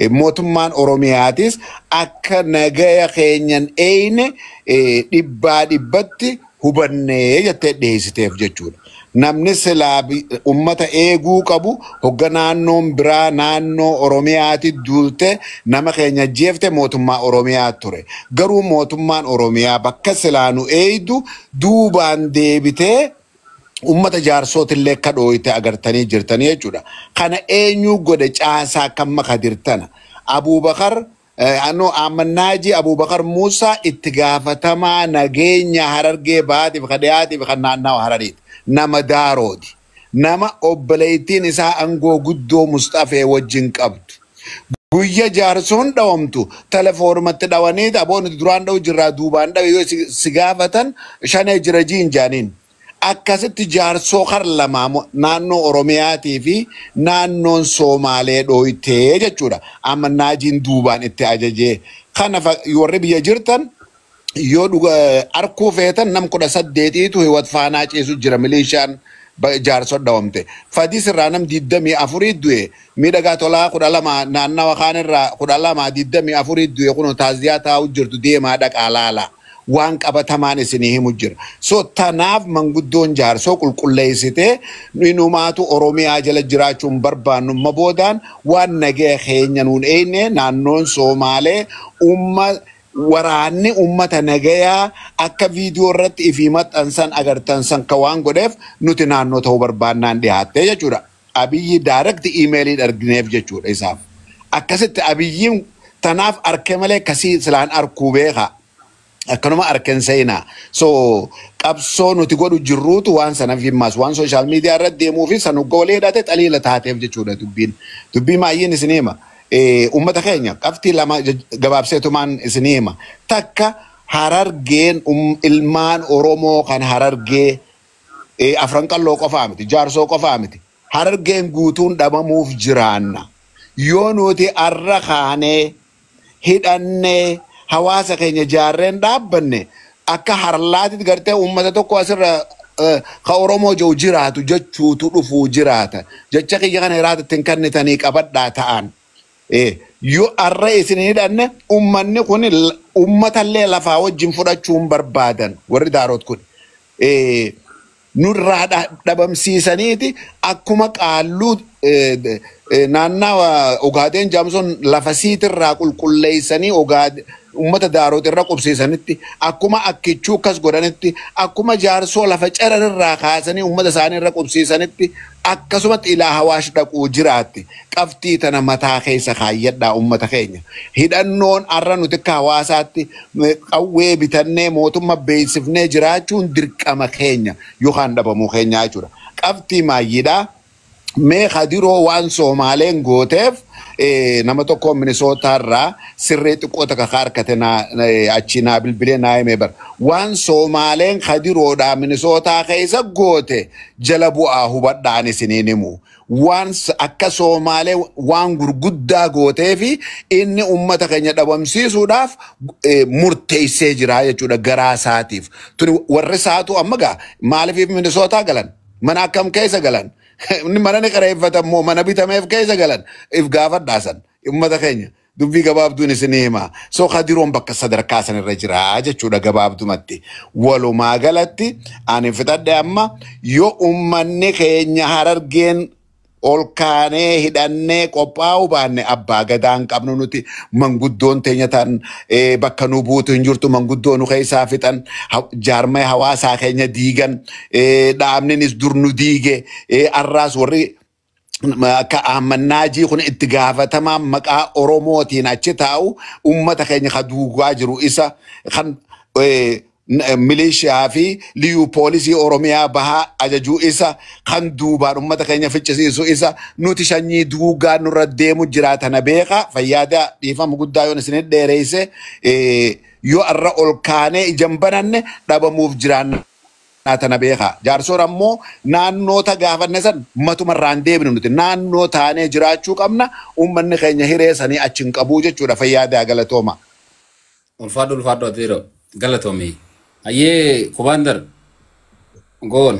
Mootummaan Oromiyaatis akka nagaya keenyan eeyne dhibbaa dhibbatti hubannee jettee dhiyeessiteef jechuudha. Namni silaa ummata eeguu qabu hogga naannoon biraa naannoo Oromiyaati duulte nama keenya jeefte mootummaa Oromiyaa ture. Garuu mootummaan Oromiyaa bakka silaa nu eeydu duubaan deebitee ummata jaarsootillee akka dhooyite agartanii jirtanii jechuudha. Kana eenyu godhe caasaa kan makadirtana. Abuubakar ano Amannaaji Abuubakar Muusaa itti gaafatamaa nageenya Harargee baatiif kan dhiyaatiif kan naannawa Harariiti. Nama daarooti. Nama obboleettiin isaa aangoo guddoo Mustafee wajjin qabdu. Guyya jaarsoon dhawamtu telefoonumatti dhawanii aboon duraan dha'u jirraa duubaan dhawe yoo si gaafatan shanee jira jiin jaaniin. Akkasitti jaarsoo kar lamaa naannoo Oromiyaatii fi naannoon Somaalee dhooytee jechuudha. Amma naajiin duubaan itti ajajee. Kana warri biyya jirtan yoo dhuga arkuu feetan nam 18tu hiwat faanaa ciisu jira milishaan jaarsoo dhawamte. Fadis irraa nam 24 du'e, miidhagaa tolaa 12 naannawa kaan irraa 12 24 du'e kun taaziyaa taa'u jirtu deemaa dhaqaa laala. Waan qabatamaan isinii himu jira. So tanaaf manguddoon jaarsoo qulqulleessitee inumaatu Oromiyaa jala jiraachuun barbaannu amma boodaan waan nagaya keenya nuun eeyne naannoon Somaalee umma waraanni ummata nagayaa akka viidiyoo irratti ifii maxxansan agartansan ka waan godheef nuti naannoo ta'uu barbaannaan dhiyaattee jechuudha. Abiyyi direct iimeelii argineef jechuudha isaaf. Akkasitti Abiyyiin tanaaf arke malee kasii silaan arkuu beeka. Akkanuma arken seenaa. So qabsoo nuti godhu jirruutu waan sanaaf himmaas waan sooshaal miidiyaa irratti deemuu fi sanugga walii hidhate xaliila taateef jechuudha dubbiin. Dubbii maayyiin isin hima. Uummata keenya qabxii lama gabaabseetumaan isin hima. Takka Harargeen ilmaan Oromoo kan Harargee afran qalloo qofaa miti, jaarsoo qofaa miti. Harargeen guutuun dhabamuuf jiraanna. Yoo nuti arra kaanee hidhannee hawaasa keenya jaarreen dhaabbanne akka harlaatitti gartee uummata tokko asirra ka Oromoo jiru jiraatu jechuutu dhufuu jiraata. Jecha kiyya kana hiraata ittiin kennitanii qabadhaa ta'an. Yoo arra isin hidhanne uummanni kun uummatallee lafaa wajjin fudhachuu hin barbaadan warri daaroot kun. Nurraa dhabamsiisaniiti akkuma qaalluu naannawa Ogaadeen jaamson lafa siitirraa qulqulleessanii uummata daaroot irra qubsiisanitti, akkuma akkichuu akkas godhanitti, akkuma jaarsoo lafa cararirraa kaasanii uummata isaanii irra qubsiisanitti akkasumatti ilaa hawaash dhaquu jiraatti. Qabxii tana mataa keessa kaayyadhaa uummata keenya. Hidhannoon arra nuti akka hawaasaatti qawwee bitannee mootummaa beeksifnee jiraachuun dirqama keenya yookaan dhabamuu keenya jechuudha. Qabxii maayyiidhaa. Mee Kadiroo waan Soomaaleen gooteef nama tokko Minisootaa irraa sirree xiqqoo takka harkate achi naa bilbilee naa himee bara. Waan Soomaaleen Kadiroodhaa Minisootaa keessa goote jala bu'aa hubadhaan isiniin himu. Waan akka Soomaalee waan gurguddaa gootee fi inni uummata keenya dhabamsiisuudhaaf murteessee jira jechuudha garaa isaatiif. Tuni warri isaatu amma gaa maaliif Minisootaa galan? Mana akkam keessa galan? Inni mana ni qareeffatan moo mana bitameef keessa galan? If gaafadhaasan uummata keenya. Dubbii gabaabduun isinii hima. So Kadiroon bakka sadarkaa sanirra jira jechuudha gabaabdumatti. Walumaa galatti ani fixadhe amma yoo uummanni keenya Harargeen ol kaanee hidhannee qophaa'uu baanne abbaa gadaa hin qabnu nuti, manguddoon teenya tan bakka nu buutu hin jirtu, manguddoo nu keessaa fixan, jaarmee hawaasaa keenya diigan, dhaabninis dur nu diige, arraas warri akka Ahmad kun itti gaafatamaa maqaa Oromootiin achi taa'u uummata keenya ka duugaa jiru isa kan milishiyaa fi liyuu poolisii Oromiyaa bahaa ajajuu isa kan duubaan uummata keenya ficcisiisu isa nuti sanyii duugaa nurra deemu jiraatana beeka. Fayyaada dhiifama guddaa yoon isin dheereesse, yoo arra ol kaanee ijaan bananne dhabamuuf jiraanna. Tana beeka. Jaarsoon ammoo naannoota gaafanne san matumarraan deebinu nuti naannoo taanee jiraachuu qabna. Uummanni keenya hiree sanii achi hin qabuu jechuudha. Fayyaada, galatooma. Ulfaadhu, ulfaadhu, Adeero, galatoomi. Hayyee, Kubaandar goon.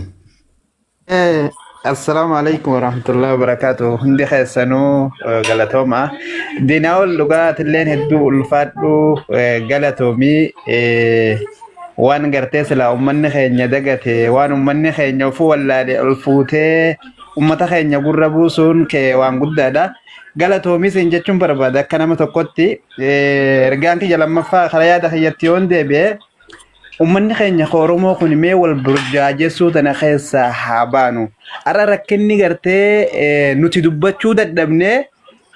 Assalaamu alaikum warahmatullahi wabarakatuh. Hundi keessanuu galatooma. Diinaa'ol dhugaatilleen hedduu ulfaadhu, galatoomii. Waan gartee silaa uummanni keenya dagate, waan uummanni keenya ofuu wallaale ol fuutee uummata keenya gurra buusuun kee waan guddaadha. Galatoomii siin jechuun barbaada akka nama tokkotti. Ergaan kiyya lammaffaa karaa yaada kiyyatti yoon deebi'e, uummanni keenya Oromoo kun mee wal burjaajessuu tana keessaa haa baanu. Har'a rakkinni gartee nuti dubbachuu dadhabnee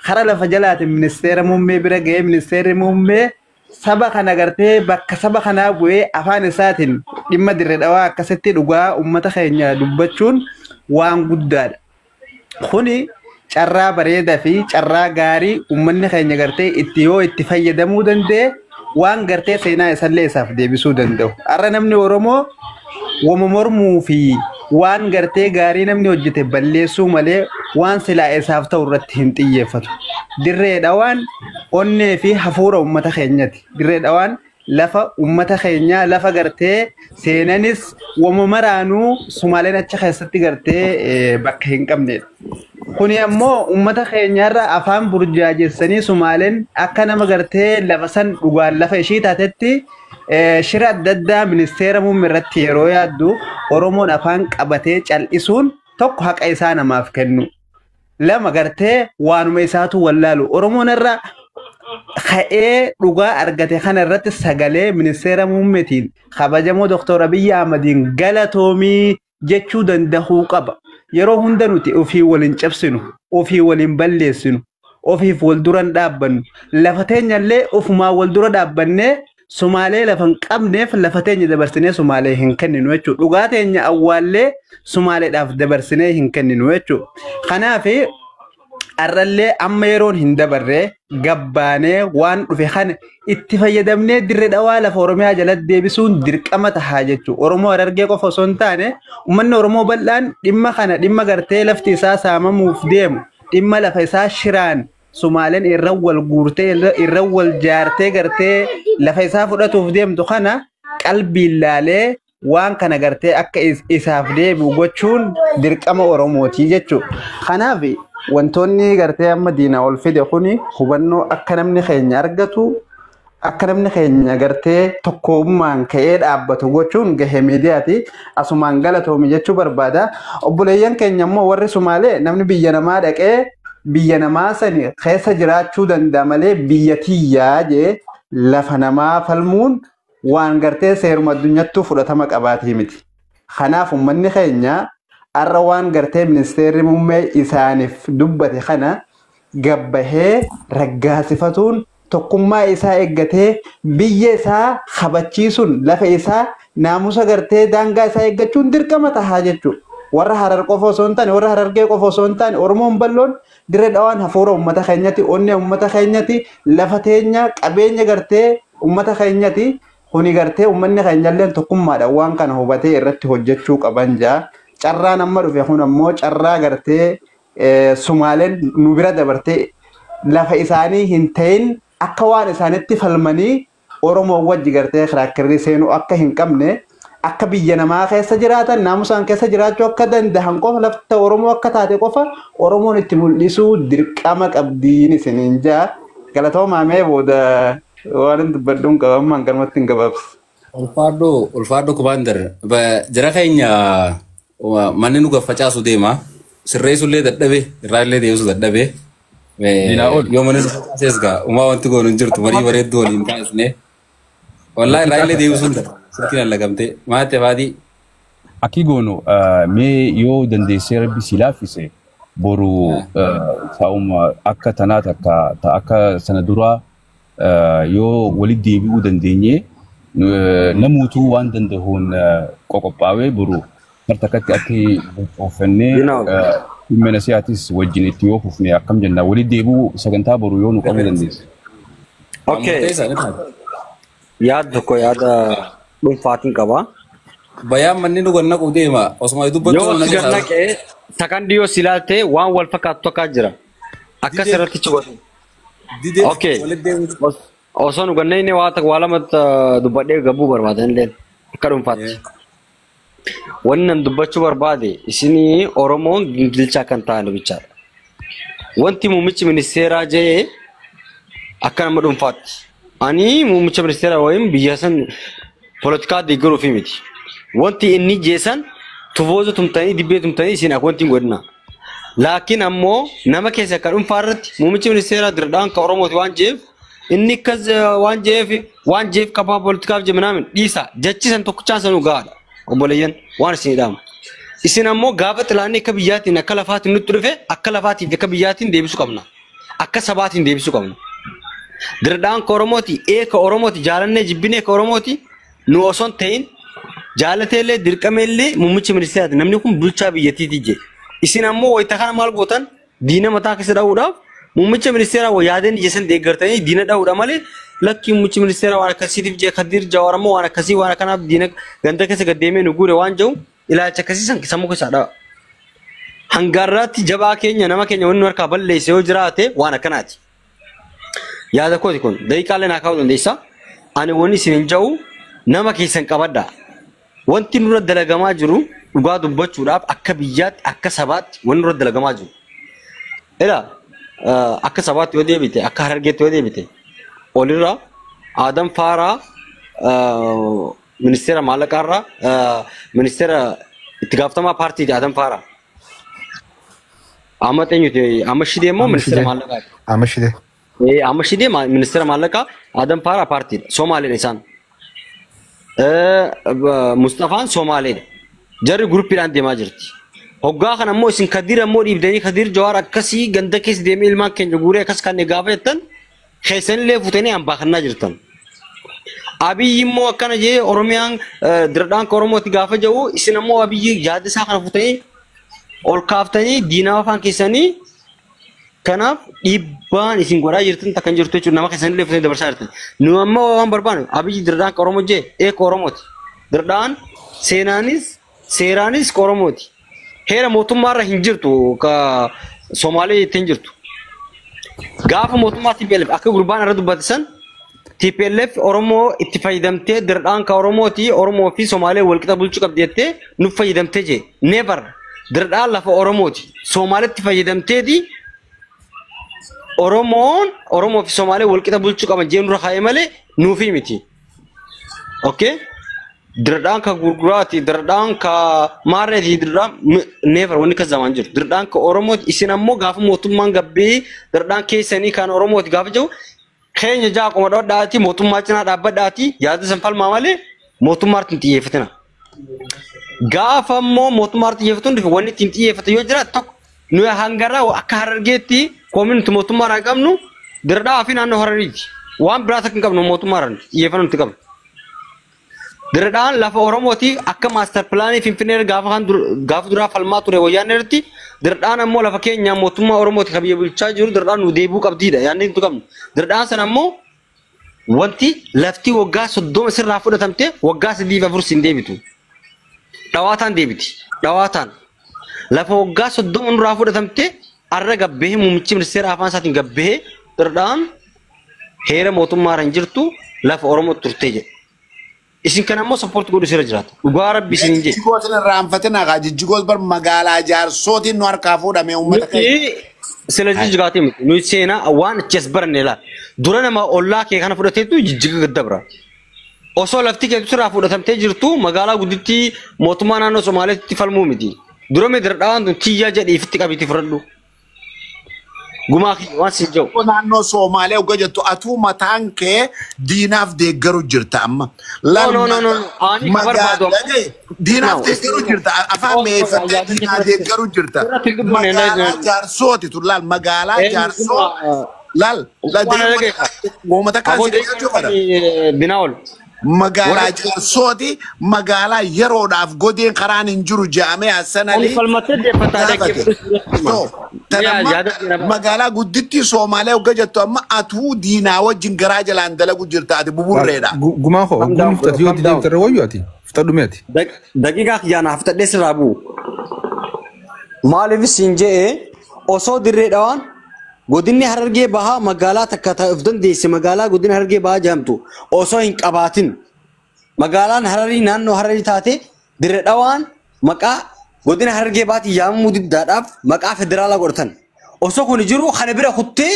karaa lafa jalaatiin ministeera muummee bira ga'ee, ministeerri muummee saba kana gartee bakka saba kanaa bu'ee afaan isaatiin dhimma Dirree Dhawaa akkasitti dhugaa uummata keenya dubbachuun waan guddaadha. Kuni carraa bareedaa fi carraa gaarii uummanni keenya gartee itti yoo itti fayyadamuu danda'e waan gartee seenaa isallee isaaf deebisuu danda'u. Har'a namni Oromoo wama mormuu fi waan gartee gaarii namni hojjete balleessuu malee waan silaa isaaf ta'u irratti hin xiyyeeffatu. Dirree Dhawaan onnee fi hafuura uummata keenyati. Dirree Dhawaan lafa uummata keenyaa, lafa gartee seenanis wama maraanuu Sumaaleen achi keessatti gartee bakka hin qabnedha. Kuni ammoo uummata keenyarra afaan burjaajessanii Sumaaleen akka nama gartee lafa san dhugaan lafa ishii taatetti shira adda addaa ministeera muummee irratti yeroo yaaddu, Oromoon afaan qabatee cal'isuun tokko haqa isaa namaaf kennu. Lama gartee waanuma isaatu wallaalu. Oromoon irra ka'ee dhugaa argate kana irratti sagalee ministeera muummeetiin kabajamoo Dooktor Abiyyi Ahmadiin galatoomii jechuu danda'uu qaba. Yeroo hunda nuti ofii waliin cabsinu, ofii waliin balleessinu, ofiif wal dura hin dhaabbannu. Lafa teenyallee ofumaa wal dura dhaabbannee Sumaalee lafa hin qabneef lafa teenya dabarsinee Sumaalee hin kenninu jechuudha. Dhugaa teenya awwaallee Sumaaleedhaaf dabarsinee hin kenninu jechuudha. Kanaaf har'allee amma yeroon hin dabarree gabbaanee waan dhufe kana itti fayyadamnee Dirree Dhawaa lafa Oromiyaa jalatti deebisuun dirqama tahaa jechuudha. Oromoo Harargee qofa osoo hin taane uummanni Oromoo bal'aan dhimma kana, dhimma gartee lafti isaa saamamuuf deemu, dhimma lafa isaa shiraan Sumaaleen irra wal guurtee irra wal jaartee gartee lafa isaa fudhatuuf deemtu kana qalbiin laalee waan kana gartee akka isaaf deebi'u gochuun dirqama Oromooti jechuudha. Kanaaf wantoonni gartee amma diina ol fide kuni hubannoo akka namni keenya argatu, akka namni keenya gartee tokkummaan ka'ee dhaabbatu gochuun gahee miidiyaati. Asumaan galatoomi jechuu barbaada. Obboleeyyan keenya immoo warri Sumaalee, namni biyya namaa dhaqee biyya namaa sani keessa jiraachuu danda'a malee biyya tiyyaa jee lafa namaa falmuun waan gartee seeruma addunyattuu fudhatama qabaatii miti. Kanaaf uummanni keenya har'a waan gartee ministeerri muummee isaaniif dubbate kana gabbahee raggaasifatuun tokkummaa isaa eeggatee biyya isaa kabachiisuun, lafa isaa naamusa gartee daangaa isaa eeggachuun dirqama tahaa jechuudha. Warra Harar qofa osoo hin taane, warra Harargee qofa osoo hin taane, Oromoon bal'oon Dirree Dhawaan hafuura uummata keenyati, onnee uummata keenyati, lafa teenya qabeenya gartee uummata keenyati. Kuni gartee uummanni keenyallee tokkummaadhaan waan kana hubatee irratti hojjechuu qaban jaa. Carraan amma dhufe kun ammoo carraa gartee Sumaaleen nu bira dabartee lafa isaanii hin ta'in akka waan isaanitti falmanii Oromoo wajji gartee kiraakirri seenuu akka hin qabne, akka biyya namaa keessa jiraatan naamusaan keessa jiraachuu akka danda'an qofa, lafta Oromoo akka taate qofa Oromoon itti mul'isuu dirqama qabdiin isiniin jaa. Galatoomaa, mee booda waan hin dubbadhuun qaba, ammaan kanumatti hin gabaabsu. Ulfaadhu, ulfaadhu Commander. Jara keenya, manni nu gaffacaasu deema. Sirreessullee dadhabe, irraa illee deebisuu dadhabe. Diinaa'ol. Yoo manni nu facaases gaa uumaa wanti goonu hin jirtu, marii bareedduu waliin taasisne. Wallaahi irraa illee deebisuu hin dadhabe. Silkiin allagamtee. Maatti faatii. Akki goonu, mee yoo dandeessee rabbi si laaffise, boru taa'uma akka tanaa takka ta akka sana duraa yoo walitti deebi'uu dandeenye, namuutuu waan danda'uun qoqophaawee boru mar takkatti akka qopheeffannee Diinaa'ol. Dhimma nasiyaatis wajjin itti yoo fufne akkam jenna, walitti deebi'uu sagantaa boru yoo nu qabuu dandeesse. Okay. Murteessaa ni taate. Yaada tokko, yaada dhuunfaatiin qaba. Bayaan manni nu gannaquu deema. Osuma dubbattu Yoo na si gannaqee sakandii yoo si ilaalte waan wal fakkaatu tokko jira. Akkas Didee. irratti cubatu. Didee Okay. walitti deebi'u. Osoo nu ganneen waa takka waa lama dubbadhee gabbuu barbaadan illee akka dhuunfaatti. Wanni nan dubbachuu barbaade isinii Oromoon gingilchaa kan ta'an bichaadha. Wanti muummichi ministeeraa jedhee akka nama dhuunfaatti. Ani muummicha ministeeraa wayim biyya san poolitikaa deeggaruufi miti. Wanti inni jeesan tufooza tumtanii dibbee tumtanii isin akka wanti hin godhina. Laakiin ammoo nama keessa akka dhuunfaa irratti muummichi ministeeraa dirdhaan ka Oromooti waan jeef inni akkas waan jeef qabaa poolitikaaf je minaamin dhiisa jechi san tokkichaan sanuu gahaadha. Obboleeyyan waan isin hidhamu. Isin ammoo gaafa xilaanni akka biyyaatiin akka lafaatiin nutti dhufe akka lafaatiin akka biyyaatiin deebisuu qabna. Akka sabaatiin deebisuu qabna. Dirdhaan ka Oromooti, ee ka Oromooti, jaalannee jibbinee ka Oromooti nu osoo hin ta'in jaalateellee dirqameellee muummichi ministeeraati. Namni kun bulchaa biyyattiiti je. Isin ammoo wayita kana maal gootan diina mataa keessa dha'uudhaaf muummicha ministeeraa yaadeen ija san deeggartanii diina dha'uudha malee lakki muummichi ministeeraa waan akkasiitiif jee Kadir Jawaar ammoo waan akkasii waan akkanaaf diina ganda keessa gad deemee nu guure waan jedhu ilaalcha akkasii san sammuu keessaa dha'a. Hangaarraatti jabaa keenya nama keenya wanni nu harkaa balleesse yoo jiraate waan akkanaati. Yaada kooti kun daqiiqaalee naa kaa'uu dandeessa. Ani wanni isin hin jedhu nama keessan qabadhaa. Wanti nurra dalagamaa jiru dhugaa dubbachuudhaaf akka biyyaatti akka sabaatti wanni nurra dalagamaa jiru. Ila akka sabaatti yoo deebite akka harargeetti yoo deebite olirra Adam Faaraa ministeera maallaqaarraa ministeera itti gaafatamaa paartiiti Adam Faaraa. Amma eenyuti amma Shidee immoo ministeera maallaqaati. Amma Shidee. Amma Shidee ministeera maallaqaa Adam Faaraa paartiidha. Somaaliidha isaan. Mustafaan Somaaliidha. Jarri guruppiidhaan deemaa jirti. Hoggaa kana immoo isin Kadir ammoo dhiibdanii Kadir Jawaar akkasii ganda keessa deemee ilmaan keenya guuree akkas kan gaafa jettan keessanillee fuutanii hambaa kannaa jirtan. Abiyyi immoo akkana jee Oromiyaan diradhaan ka Oromooti gaafa jedhu isin ammoo Abiyyi yaada isaa kana fuutanii ol kaaftanii diinaa afaan keessanii kanaaf dhiibbaan isin godhaa jirtan takkan jirtu jechuudha nama keessanillee fuutanii dabarsaa jirtan. Nu ammoo waan barbaannu Abiyyi diradhaan ka Oromoo jee ee ka Oromooti. Diradhaan seenaanis seeraanis ka Oromooti. Heera mootummaarra hin jirtu ka Somaalee ittiin jirtu. Gaafa mootummaa TPLF akka gurbaan irra dubbate san TPLF Oromoo itti fayyadamtee diradhaan ka Oromooti Oromoo fi Somaalee walqixa bulchuu qabdi jettee nuuf fayyadamtee jee. Never diradhaan lafa Oromooti. Somaaleetti fayyadamteeti Oromoon Oromoo fi Somaalee walqixa bulchuu qaban jee nurra kaa'e malee nuufi miti. Okay? Diradhaan ka gurguraati, diradhaan ka maarreeti, diradhaan never wanni kas zamaan jiru. Diradhaan ka Oromooti isin ammoo gaafa mootummaan gabbee diradhaan keessanii kan Oromooti gaafa jiru keenya jaa qoma dhodhaati mootummaa cinaa dhaabbadhaati yaada san falmaa malee mootummaatti hin xiyyeeffatina. Gaafa immoo mootummaatti xiyyeeffatuun dhufe wanni ittiin xiyyeeffate yoo jiraate tokko nuyi hangarraa akka harargeetti koominti mootummaarraa qabnu diradhaa fi naannoo Harariiti. Waan biraa takka hin qabnu mootummaarraa xiyyeeffannoo nuti qabnu. Diradhaan lafa Oromooti akka master planii Finfinnee gaafa kan gaafa duraa falmaa ture wayyaan irratti diradhaan ammoo lafa keenya mootummaa Oromooti kan biyya bulchaa jiru diradhaan nu deebi'uu qabdiidha yaadni nuti qabnu. Diradhaan sana ammoo wanti lafti waggaa 30 sirraa fudhatamte waggaa 3 fi 4 siin deebitu. Dhawaataan deebiti. Dhawaataan. Lafa waggaa 30 nurraa fudhatamte arra gabbee muummichi ministeera afaan isaatiin gabbee diradhaan heera mootummaarra hin jirtu lafa Oromoo turtee jedhe. Isin kan ammoo support godhu sirra jiraata. Dhugaa rabbi isin hin jedhe. Jijjigoos hin irraanfatinaa kaa jijjigoos bar magaalaa jaarsootiin nu harkaa fuudhame uummata keenya. Nuti sila jijjigaatii miti. Nuti seenaa waan achi as baranne ilaala. Dura nama ollaa kee kana fudhateetu jijjiga gaddabra. Osoo lafti keetu sirraa fudhatamtee jirtu magaalaa guddittii mootummaa naannoo Somaaliyaatti falmuu miti. Dura mee diradhaan tun tiyyaa jedhii ifitti qabiitii fudhadhu. Gumaa kiyya waan siin jedhu. Naannoo Soomaaliyaa hogga jettu atuu mataan kee diinaaf deeggaru jirta amma. No, no, no, no. Ani ka barbaadu amma. Diinaaf No. deeggaru jirta. Afaan meeffattee diinaa deeggaru jirta. Irratti hin dubbanne. Magaalaa jaarsooti tun laal magaalaa jaarsoo laal. Waan dhagaye. Uummata kaan si deeggaruu fedha. Binaa'ol. Magaalaa jaarsooti magaalaa yeroodhaaf godeen karaan hin jiru jedhamee Ani Hassanali falmattee deeffataa gaafate. dhaggeeffatu. So, tanamma magaalaa guddittii Soomaaliyaa hogga jettu amma atuu diinaa wajjin garaa jalaan dalagu jirta ati buburreedha. Gumaa koo Calm ogguun down, bro. fudhate yoo Calm down. deemte irra wayyu ati fudhadhu meeti. Daqiiqaa kiyyaana haftadhee sirraa bu'u. Maaliif siin je'e osoo dirree dhawaan godinni Harargee Bahaa magaalaa takka ta'uuf dandeesse magaalaa godina Harargee Bahaa jedhamtu osoo hin qabaatin magaalaan Hararii naannoo Hararii taate Dirree Dhawaan maqaa godina Harargee Baatii yaamamuu diddaadhaaf maqaa federaalaa godhatan. Osoo kun jiru kana bira kuttee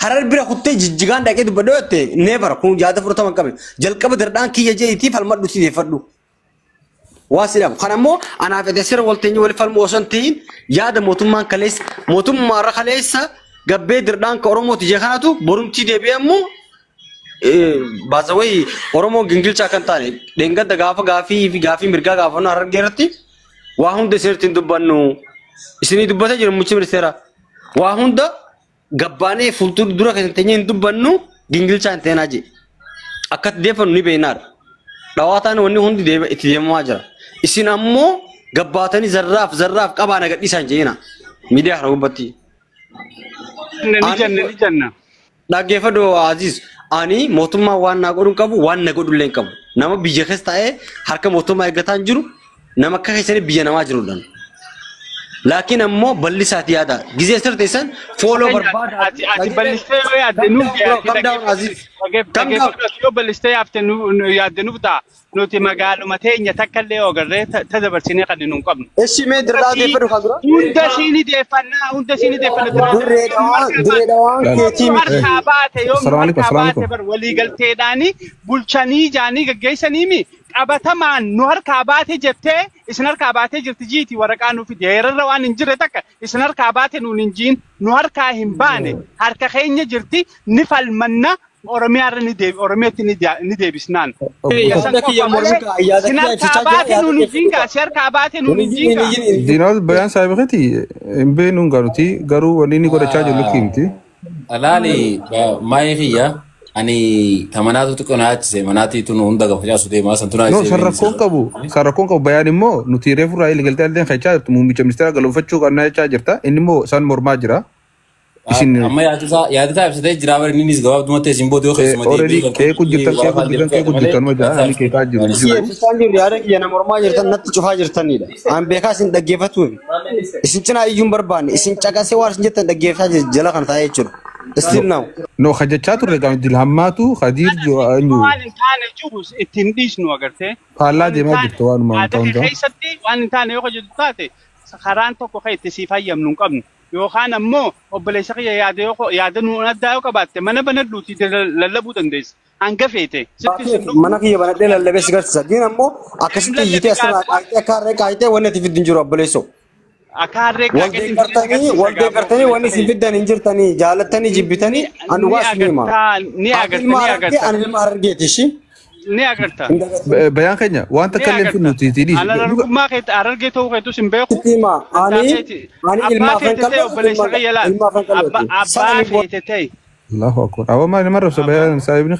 Harar bira kuttee Jijjigaan dhaqee dubbadhu jette never kun yaada fudhatama hin qabne. Jalqaba Dirredhaan kiyya jeetii falmadhu deeffadhu. Waa si dhabu. Kana immoo anaaf edesira walteenyee wal falmu osoo hin ta'in yaada mootummaan kaleessa mootummaa irra kaleessa gabbee Dirredhaan ka Oromooti jee kanatu borumtii deebi'ee immoo baasawai Oromoon gingilchaa kan taane dheengadda gaafa gaafii fi gaafii mirgaa gaafannu Harargee irratti waa hunda isinitti hin dubbannu. Isinii dubbatee jiru muummichi ministeera. Waa hunda gabbaanee fuuldura dura kan teenyee hin dubbannu gingilchaa hin teenaa jee. Akkatti deeffannu ni beeknaadha. Dhawaataan wanni hundi itti deemamaa jira. Isin ammoo gabbaatanii zarraaf zarraaf qabaa na gadhiisan jeena. Miidiyaa kana gubbatti. Ni jenna ni jenna. Dhaggeeffadhu Aziz. Ani mootummaa waan naa godhu hin qabu waan na godhu illee hin qabu. Nama biyya keessa taa'ee harka mootummaa eeggataa hin jiru nama akka keessanii biyya namaa jirudha. Laakiin ammoo bal'isaati yaada. Gizee sirteessan fooloo barbaada. Ati bal'istee yoo yaadde nuuf Calm down Aziz. Calm down. Yoo bal'istee yaadde nuuf ta'a. Nuti magaaluma teenya takka illee yoo agarree ta dabarsinee kan nu hin qabnu. Eshi mee Dirree Dhawaa deeffadhu kan dura. Hunda siinii deeffannaa hunda siinii deeffannaa. Dirree Dhawaa Dirree Dhawaan keetii miti. Harkaa baate yoo Assalamu alaikum, harkaa assalamu baate alaikum. bar waliigalteedhaani bulchanii jaanii gaggeessaniimi qabatamaan nu harkaa baate jettee isin harkaa baatee jirti jiiti waraqaa nuuf fide heerarra waan hin jirre takka isin harkaa baate nuun hin jiin nu harkaa hin baane harka keenya jirti ni falmanna Oromiyaarra ni deebi Oromiyaatti ni deebisnaan. Yaada kiyya mormii kaa yaada Isin kiyya harkaa ibsichaa jira baate yaada nuun hin jiin kiyya kaa si harkaa baate nuun hin jiin kaa. Diinaas bayaan saahibiqiti hin beeknu garuuti garuu wanni inni godhachaa jiru lukkii miti. Alaali maayii kiyya ani tamanaatu xiqqoo na yaachise manaatiitu nu hunda gafacaasu deemaa santu na No, yaachise. san rakkoon qabu. San rakkoon qabu bayaan immoo nuti reefu irraa galtee alteen kachaa jirtu muummicha ministeera galfachuu qabna jechaa jirta. Inni immoo san mormaa jira. Isin Amma yaadataa ibsatee jira bari innis gabaabdumatti isin booda yoo keessuma already qeequu jirtan qeequu jirtan qeequu jirtan ma jaa ani qeeqaa jiru Si jiru. ibsichaa jiru yaada kiyya na mormaa jirtan natti cufaa jirtanidha. An beekaa isin dhaggeeffatuuf. Isin cinaa iyyuu hin barbaanne isin caqasee waan isin jettan dhaggeeffachaa jira jala kan taa'ee jechuudha. Still now. No, hajjachaa turre gaafa Dilhammaatu Khadiir eenyu Waan hin taane jiru ittiin dhiisnu agartee. faallaa deemaa jirtu waanuma Yaada ta'u kee ta'u. keessatti waan hin taane yoo hojjetu taate karaan tokko kan itti siif hayyamnu hin qabnu. Yookaan ammoo obboleessa kiyya yaada yoo yaada nuun addaa yoo qabaatte mana banadhuuti lallabuu dandeessa. Hanga feete. Sitti sin dhufu. Mana kiyya banadhee lallabee si garsiisa. Diin ammoo akkasitti iyyitee asirraa qaayitee akka harree qaayitee wanni ati fiddu hin jiru obboleessoo. Akka harree Wal qaaqeetiin deeggartanii wal deeggartanii wanni isin fiddan hin jirtanii jaalattanii jibbitanii ani Ni dhugaa isin hima. agartaa ni Ati agarta ilma ni Harargee agarta ani ilma Harargeeti ishii. ni agarta. Bayaan keenya waan Ni takka illee agarta. hin nuti dhiisi. Ana harargummaa keetti harargee ta'uu keetus hin beeku. Sitti hima ani ani ilma Abbaa afran feete ta'e qal'ooti obboleessa kiyya laal. ilma afran qal'ooti. Sana Abbaa ni booda. feete ta'e. Allahu akbar. Awwa maal nama rabsa bayaan saahibni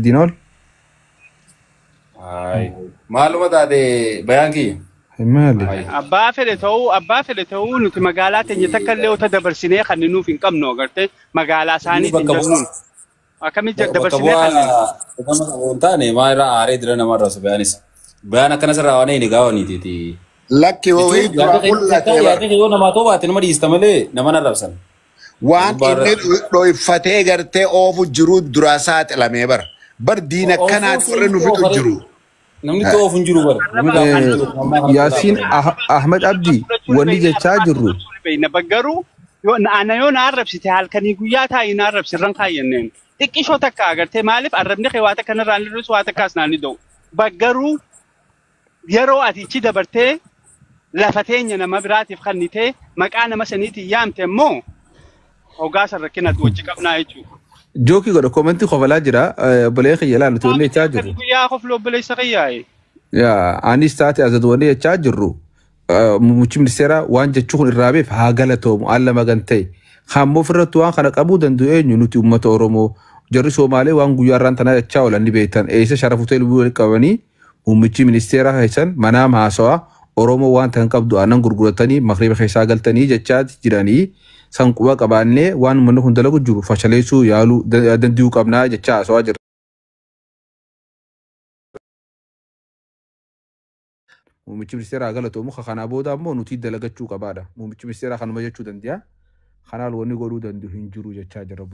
Diinool. Maaluma taate bayaan kiyya. Maali? Abbaa fedhe ta'uu nuti magaalaa teenya takka illee otoo dabarsinee kan nuuf hin qabnu agartee magaalaa isaaniitiin Bakka jennuun. Akkamitti Bakka dabarsinee bu'aa kan nama qabu hin taane maa irraa aaree dira nama irraa bayaanis. Bayaan akkana sirraa waan hin gaawaniitiiti. Lakki ho'ii dura mul'ate bara. Yaadni yoo namaa ta'uu baate nama dhiista malee nama na rabsan. Waan inni dhoyfatee gartee oofu jiru dura saaxilamee bara. Bar diina akkanaati warra nu fixu jiru. Namni itti oofu hin jiru bara. Namni gaafa hin jiru. Yaasiin Ahmed Abdi wanni jechaa jirru. Garuu yoo ana yoo na arrabsite halkanii guyyaa taa'ii na arrabsi irraan kaayyanneen. Xiqqishoo takka agartee maaliif arrabni kee waa takka narraan hir'isu waa takkaas naan ni da'u. Garuu yeroo ati ichi dabartee lafa teenya nama biraatiif kennitee maqaa nama saniitiin yaamte immoo hogaa rakkina wajji qabnaa jechuudha. Jookii godha koomentii kofalaa jira. Obbolee kiyya laa nuti wanni jechaa jirru. Guyyaa koflu obboleessa kiyyaa'e. Yaa anis taate azad wanni jechaa jirru. Muummichi ministeeraa waan jechuu kun irraa beef haa galatoomu alla magan ta'e. Hammoo ofirratti waan kana qabuu danda'u eenyu nuti uummata Oromoo. Jarri Somaalee waan guyyaa irraan tanaa jechaa oolan ni beektan. Eessa sharafutee lubbuu walitti qabanii muummichi ministeeraa keessan manaam haasawaa Oromoo waan tan qabdu aannan gurguratanii makriba keessaa galtanii jechaa jiranii san quba qabaannee waan uummanni kun dalagu jiru fashaleessuu yaaluu danda'uu qabnaa jechaa haasawaa jira. Muummichi ministeeraa galatoomu kanaa booda ammoo nuti dalagachuu qabaadha. Muummichi ministeeraa kanuma jechuu danda'a. Kanaaf wanni godhuu danda'u hin jiru jechaa jira.